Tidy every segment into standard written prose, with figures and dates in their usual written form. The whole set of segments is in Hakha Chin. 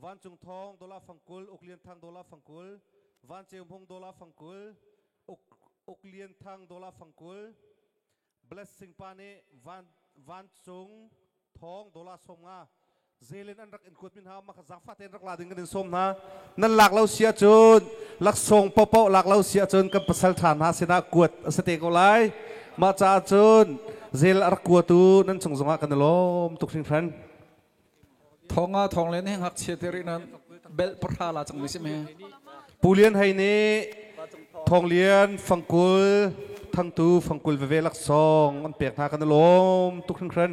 Vancung Thawng Dola Fangkul, Uk Lian Thang Dola Fangkul, Van Ceu Hmung Dola Fangkul, Uk, Uk Lian Thang Dola Fangkul, Blessing pa nih Van, Vancung Thawng Dola 50 Zelen an rak in kuat min ha ma kha zangfa tein rak la ding kan in sawm hna. Nan lak lo si ahcun laksawng paohpaoh lak lo si ahcun kan pasal ṭha hna sinah kuat a si te ko lai. Mah caah cun zel a rak kuatu nan chung zongah kan i lawm tuk hringhran. Thonga thong len he ngakchia te rih nan bel pahra la cang mi si me. Pu Lian Hei nih Thong Lian fangkul thangtu fangkul veve laksawng an pek hna kan i lawm tuk hringhran.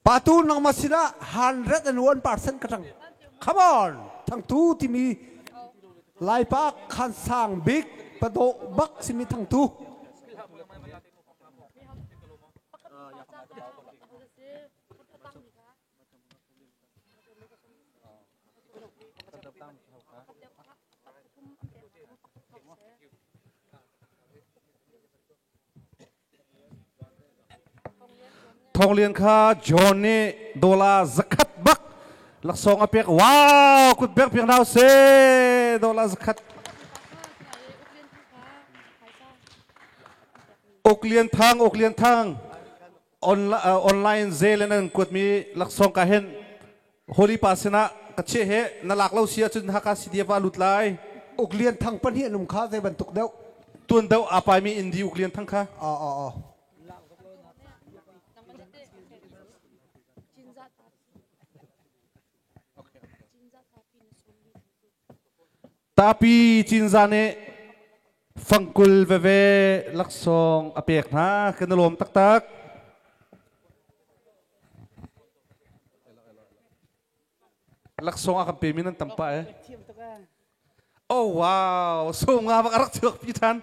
Patu nangmah sinah 101% ka ṭang. Come on! Thangtu timi Laipa khan sang bik padawh bak simi thangtu. Thawng Lian kha John nih dollar 100 bak laksawng a pek. Wow, kut bek piak hna usih. Dollar 100. Uk Lian Thang, Uk Lian Thang. Online zel in an kuatmi laksawng ka hen Holy Pa sinah ka chiah he na lak lo si ahcun Haka CDF ah lut lai. Uk Lian Thang pahnih an um kha zei bantuk deuh? Tuan deuh aa paimi Indi Uk Lian Thang kha. Aw aw aw. Tapi Cinza nih fangkul veve laksawng a pek hna kan i lawm taktak. Laksawng a kan pemi nan tam pah eh. Oh wow, so nga bak a rak chuak pi than.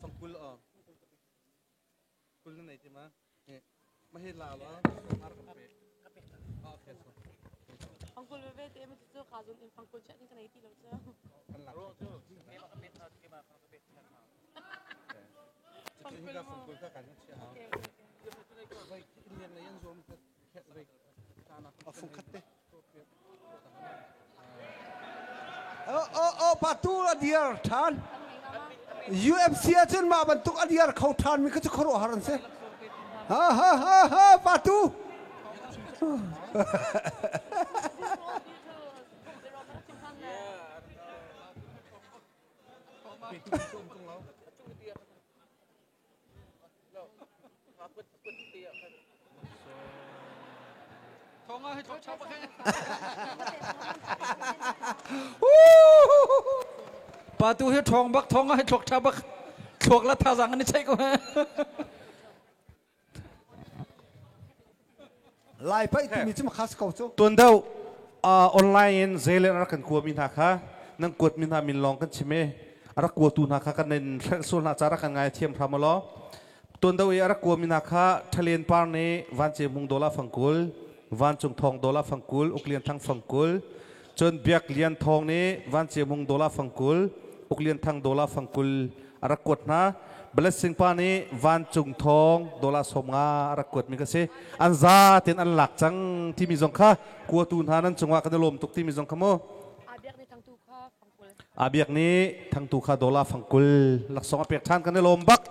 Fangkul a kul na nei ti ma ma hi la la mar ka pe okay so Fangkul veve te ma cu ka zun in fangkul chiah ding ka nei ti lo cu. Kan lak Fangkul mo. Fangkul ka kan chia ha. Vai lian nei an zuam vai A fung khat te. Oh oh oh patu a diar than. UFC ahcun mah bantuk a diar kho than mi kha cu khuaruahhar an si. Ha ha ha ha patu. Pa tu hi ṭhawng bak thong hi thluak ṭha bak thluak la thazang an i cheih ko he. Lai paih timi cu makhas ko cu. Tuan deuh online in zeilen a rak kan kuami hna kha nan kuatmi hna min lawng kan chim i a rak kuatu hna kha kan in hrelh sual hna ca rak kan ngai thiam hram law. Tuan deuh i a rak kuami hna kha Thalen Par nih Van Ce Hmung Dawla fangkul, Vancung Thawng Dawla fangkul, Uk Lian Thang fangkul, cun Biak Lian Thawng nih Van Ce Hmung Dawla fangkul, Uk Lian Thang Dawla fangkul a rak kuat hna. Blessing pa nih vancung thawng dollar 50 a rak kuatmi ka si. An za tein an lak cang timi zong kha kuatu hna nan cungah kan i lawm tuk timi zong kha mu. Abiak nih thangtu kha dollar fangkul laksawng a pek ṭhan kan i lawm bak.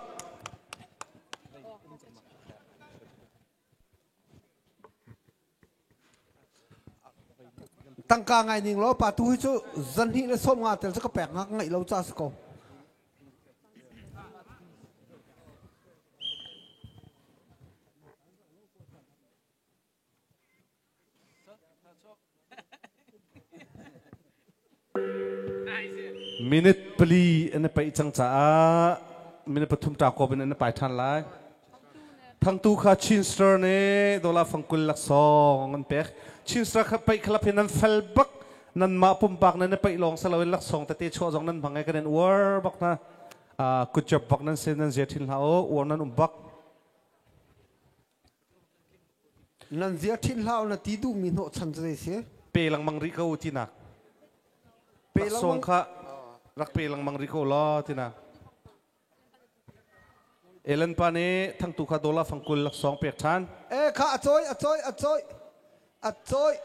Tangka ngai ning law pa tu hi cu zanhnih le 50 tel cu ka pek ngak ngaih lo ca si ko. Minute 4 an i paih cang caah minute 3 ta kop in an i pai ṭhan lai. Thangtu kha Chin Star nih dollar fangkul laksawng an pek. Chin Star kha paih khalap hin an fel bak. Nanmah pumpak nan i paih lawng si loin laksawng tete chuah zong nan hmang i kan in uar bak hna. Good job bak nan si, nan zia ṭhin hlah u, uar nan um bak. Nan zia ṭhin hlah u na ti duhmi hnawhchan cu zei si? Pe lengmang rih ko u tinak. Laksawng kha rak pe lengmang rih ko law tinak. Ellen pa nih thangtu kha dollar fangkul laksawng pek ṭhan. E kha a cawi a cawi a cawi a cawi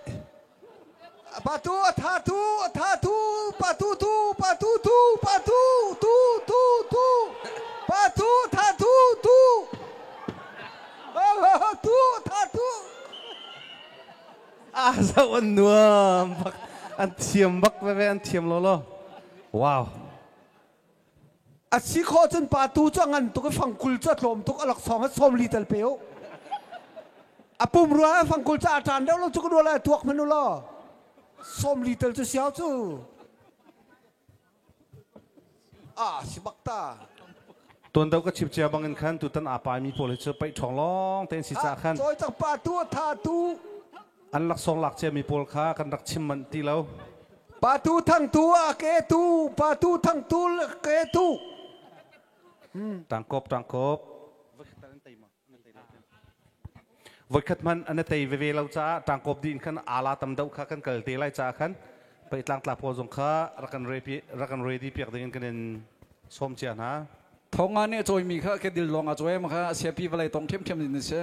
patu a tha tu a tha tu patu tu patu tu patu tu tu tu patu tha tu tu tu tha tu. Ah zoh an nuam bak an thiam bak veve an thiam lo lo wow. A si khawh cun pa tu cu a ngan tuk i fangkul cu a tlawm tuk a laksawng hi 40 tal pe u. A pum rua fangkul cu a ṭan deuh lo cu ka ruah lai tuak hmanh u law 40 tal cu siau cu. Ah si bak ta. Tuan do ka chim cia bangin khan tutan aa paimi pawl hi cu paih ṭhawng lawng tein si ca khan. Cawi cang pa tu a tha tu. An laksawng lak ciami pawl kha kan rak chim manh ti lo. Patu thangtu a ke tu, patu thangtu ke tu. Tangkop tangkop. Voikhat hmanh an i tei veve lo caah tangkop din khan ala tam deuh kha kan kal te lai caah khan peitlang tla pawl zong kha rak kan ready rak kan ready piak ding in kan in sawm cia hna. Thonga nih a cawimi kha kedil lawng a cawi ma kha siapi vawlei tong ṭhiamṭhiam in si.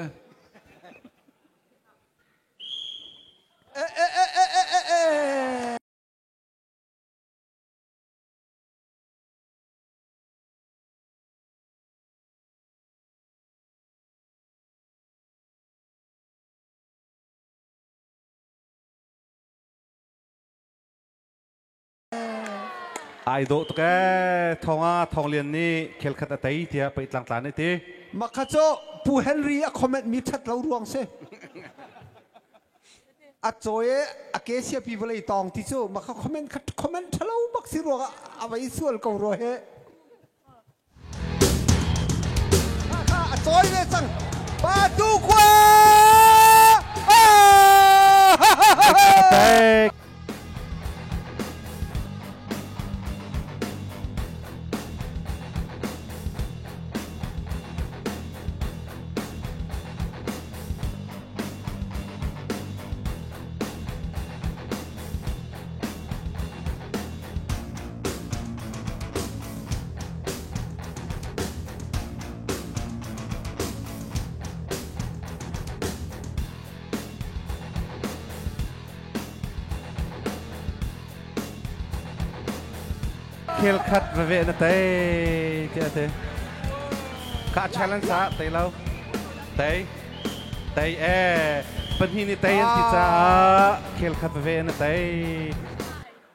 Ai dawh tuk ee. Thonga Thong Lian nih khel khat a tei tiah pei tlangtla nih ti. Makha cu Pu Henry a comment mi that lo ruang si. A cawi a ke siapi vawlei tawng ti cu makha comment kha comment thalo bak si ruang ah a vai sual ko rua he. A cawi ve cang. Pa tu khua. Pek. Khel khat veve na tei tiah a ti. Ka challenge ah tei lo. Tei. Tei e. Pahnih nih tei an ti caah khel khat veve na tei.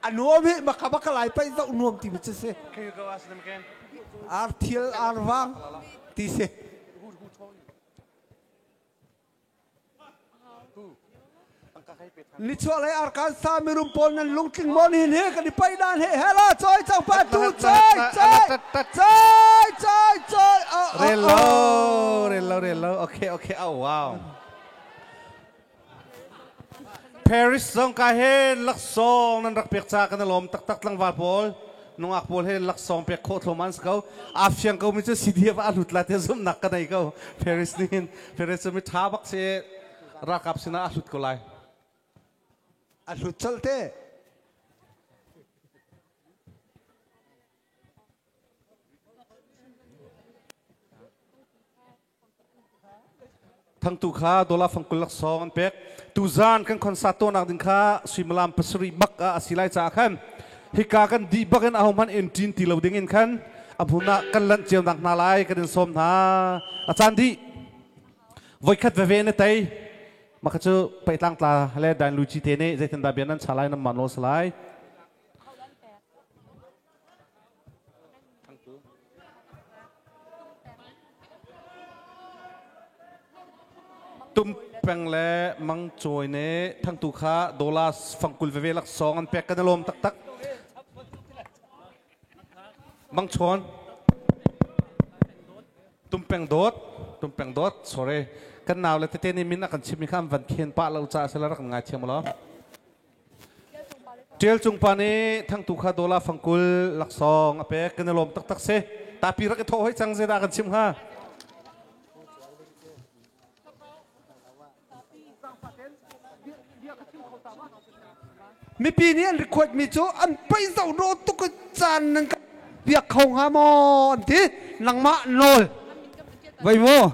A nuam hi maka baka lai pai zoh nuam ti mi cu si. Can you go ask them again? Ar thial ar vang ti si. Nichuahlei Arkansas mirum pawl nan lungtling maw nihin hi kan i paih dan he hela choi chang pa tu choi choi choi choi choi. Rel lo rel lo rel lo. Okay, okay. Oh wow. Paris zong ka he laksawng nan rak pek ca kan i lawm taktak. Tlangval pawl nungak pawl he laksawng pek khawh thlawm an si ko. Aa fiang ko mi cu CDF a hlut la te zumhnak ka nei ko. Paris nih Paris cu mi tha bak si, ralkap sinah a hlut ko lai. A hlut colh te. Thangtu kha dollar fangkul laksawng an pek. Tuzan kan concert tuahnak ding kha suimilam 7 bak ah a si lai caah khan hika kan dih bak in ahohmanh in ṭin ti lo ding in khan a hmun ah kan lanh cio nak hna lai kan in sawm hna. A caan dih. Voikhat veve na tei. Maka cu peitlang tla le Dan Luci te nih zeitindah bia nan cha lai nan mah nawl si lai. Tum peng le Mang Cawi nih Thangtu kha dollar fangkul veve laksawng an pek. Kan i lawm taktak. Mang Chawn Tum peng dawt Tum peng dawt, sorry, kan nau le tete nih min a kan chimmi kha an van khen pah lo caah sila rak ngai thiam law. Tial Cung pa nih Thangtu kha dawla fangkul laksawng a pek kan i lawm taktak si. Tapi rak i thawh hoi cang zeidah kan chim hnga? Mipi nih an record mi cu an paih zoh dawh tuk i caan nan ka piak kho hnga maw an ti. Nangmah nawl. Voi mu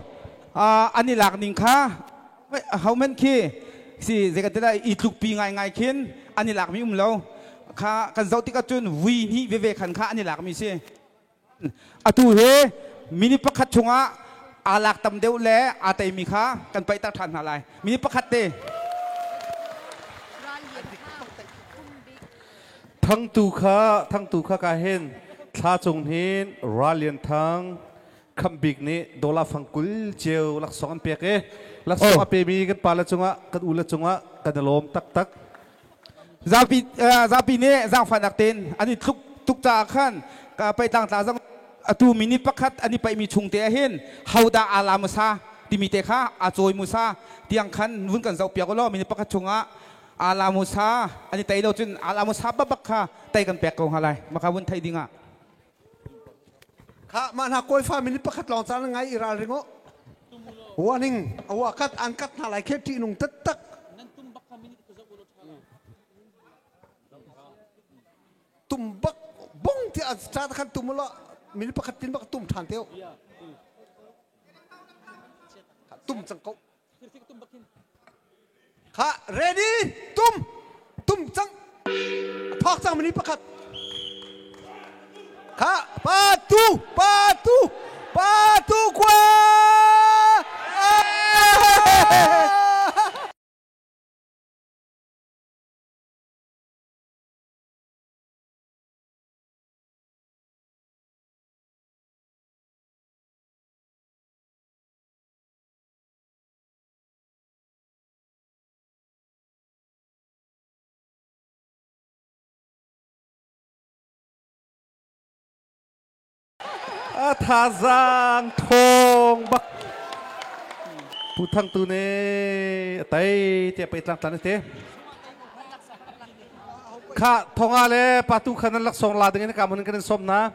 an i lak ning kha ho men khi si zei kan ti lai i tlukpi ngaingai khin an i lakmi um lo kha kan zoh tik ahcun vui hnih veve khan kha an i lakmi si. Atu hi minute pakhat chungah aa lak tam deuh le aa teimi kha kan paihter ṭhan hna lai. Minute pakhat te. Thangtu kha Thangtu kha ka hin thla cung hin Ralian Thang Khamh Bik nih dollar fang 20 ceu laksawng an pek i laksawng a pemi kan pale cungah kan ule cungah kan i lawm taktak. Zapi zapi nih zaangfahnak tein an i tluk tuk caah khan peitlang tla zong atu minute pakhat an i paihmi chung te ah hin hodah aa la hmasa timi te kha aa cawi hmasa tiang khan vun kan zoh piak ulaw minute pakhat chungah aa la hmasa an i tei lo cun aa la hmasa bakbak kha tei kan pek ko hnga lai maka vun thei ding ah. Kha mah hna kawifa minute pakhat lawng caan ngai i ralring u. Warning, awa kat an kat hna lai khe ṭihnung taktak. Tum bak bong ti a cha khan tum la minute pakhat tin bak tum ṭhan te u. Tum cang ko. Kha ready tum tum cang thawk cang minute pakhat kha pa tu pa tu pa tu kwa. A thazaang thawng bak Pu Thang tu nih a tei tiah pei tlang tlan te kha thonga le patu khan an laksawng la ding in ka mun kan in som na.